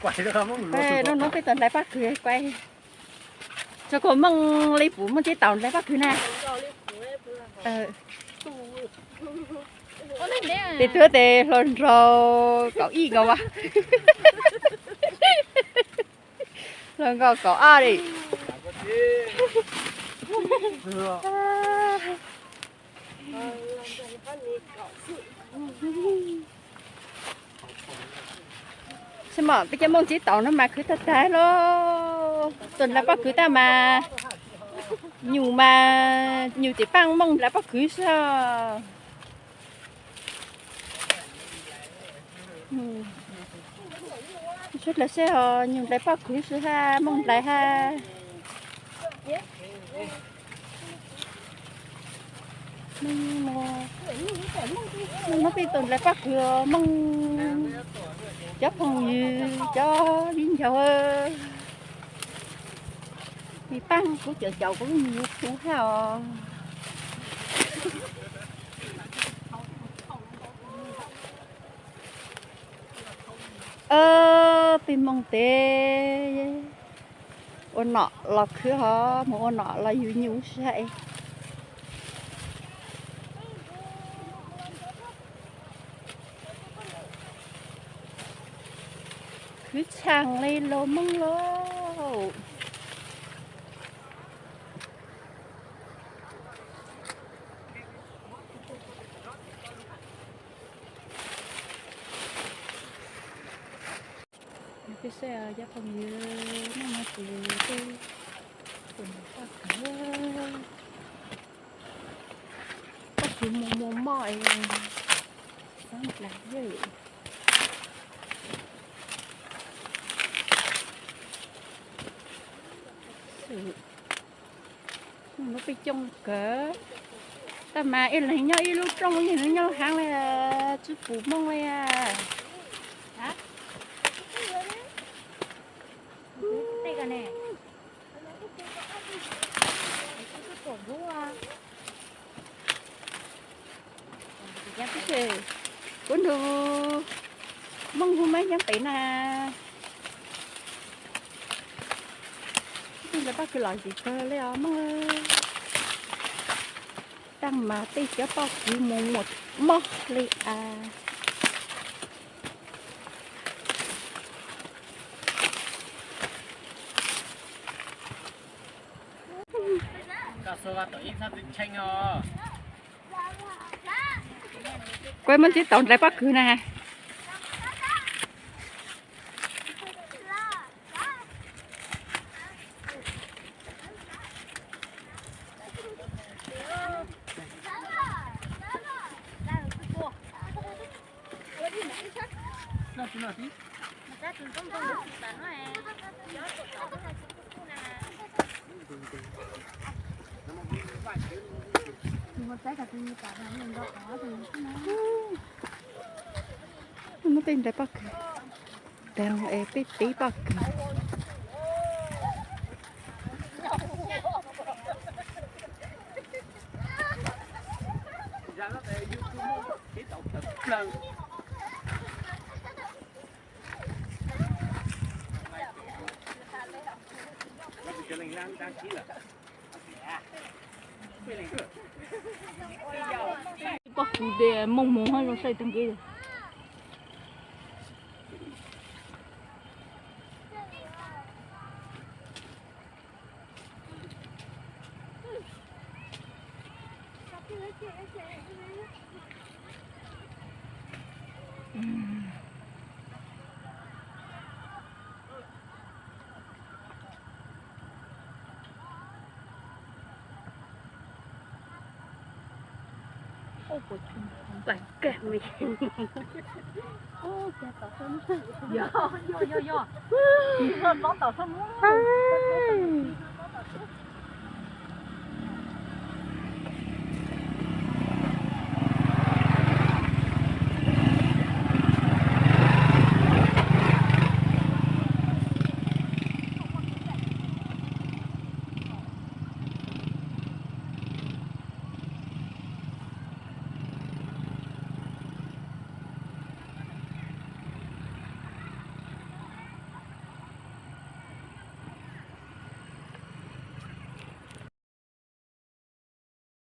Kuais, hnub no peb tuaj nrhiav pob kws kuais. Tso kom Mooj li pum Mooj tsev taus nrhiav pob kws na. Tes tuag tes hluas nraug kaum ib nkaus mas. Hluas nkaus kaum ob li. Sab mom peb cov Mooj tsev taus no mas khwv tag tag lauj. Tuaj nrhiav pob kws tag mas nyuj mas nyuj ces paaj Mooj nrhiav pob kws xwb. Sawv dlawg seb os, nyuj nrhiav pob kws xwb hab Mooj nrhiav hab. Hnub no peb tuaj nrhiav pob kws Mooj, cov phooj ywg cov viv ncaus, me paab kuv caum caum kuv lub me YouTube hab os. Peb Mooj tes ua nom los khwv hov, mus ua nom los yug nyuj sab es. Khwv tshaj li los Mooj lauj. Peb saib cov phooj ywg, hnub no ces peb tuaj nrhiav pob kws, pob kws muaj muaj mob es xav nrhiav yawg. Hnub no peb coob kawg, tab mas ib leeg nyob ib lub rooj, ib leeg nyob lub haav li, tsi pum Mooj li. Kuv nrug Mooj hu mab nyob pem na. Tej pob kws lom zem kawg li os Mooj. Taag mas tej cov pob kws mus muaj mob li as. Kuv muab tib tau nrhiav pob kws na. Muab tej nrhiav pob kws, taag es peb tib pob kws. Pob kws tes Mooj mus hab zoo saib taag kev. Yog, yog, yog, yog. Lov tom sab muab.